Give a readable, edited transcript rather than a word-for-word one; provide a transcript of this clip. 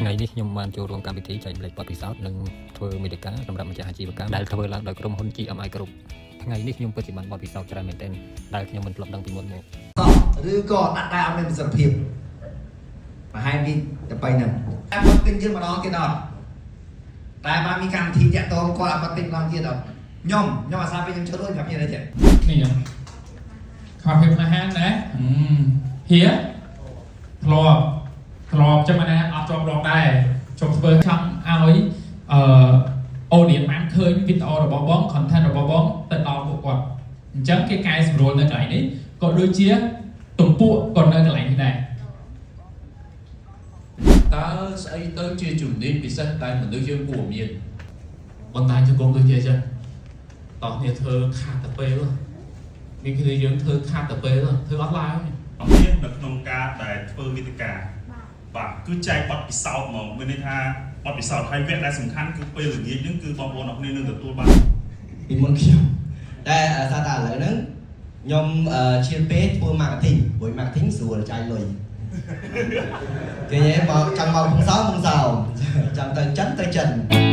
ថ្ងៃនេះខ្ញុំបានចូលរួមកម្មវិធីចែករំលែកបទពិសោធន៍និងធ្វើមេតិកាសម្រាប់ម្ចាស់អាជីវកម្មដែលធ្វើឡើងដោយក្រុមហ៊ុន GMI Group ថ្ងៃនេះខ្ញុំពិតជាបានបទពិសោធន៍ច្រើនមែនទែនដែលខ្ញុំមិនធ្លាប់ដឹងពីមុនមក សោះឬក៏ដាក់ដែរអត់មានប្រសិទ្ធភាពប្រហែលពីតែបីហ្នឹងតែគាត់ទិញយើងម្ដងទៀតអត់តែបានមានកម្មវិធីតាក់ទងគាត់អត់គាត់ទិញម្ដងទៀតអត់ខ្ញុំខ្ញុំអាសាពេលខ្ញុំចូលរួចប្រាប់ខ្ញុំដែរចេះ នេះខ្ញុំខ្វះភាពក្លាហានណាហៀធ្លាប់ធ្លាប់ចឹងណាអត់ជាប់រងដែរជប់ធ្វើចង់ឲ្យអឺ audience បានឃើញវីដេអូរបស់បង content របស់បងទៅដល់ពួកគាត់អញ្ចឹងគេកែសម្រួលនៅកន្លែងនេះក៏ដូចជាទំពួកក៏នៅកន្លែងនេះដែរ តើស្អីទៅជាជំនាញពិសេសដែលមនុស្សយើងគួរមានបណ្ដាញសង្គមដូចជាចឹងតោះគ្នាធ្វើខាតតែពេលមានគ្នាយើងធ្វើខាតតែពេលធ្វើអត់ឡើង អរគ្នានៅក្នុងការដែលធ្វើវេទិកាបាទគឺចែកបទពិសោធន៍ហ្មងមានន័យថាបទពិសោធន៍ហើយវគ្គដែលសំខាន់គឺពេលល្ងាចហ្នឹងគឺបងប្អូនអរគ្នានឹងទទួលបាន ពីមុនខ្ញុំតែអាសាតាឥឡូវហ្នឹងខ្ញុំឈានពេលធ្វើ marketing ព្រោះ marketing ស្រួលចាយលុយគេនិយាយមកចង់មកពងសោពងសោចង់ទៅចិនទៅចិន។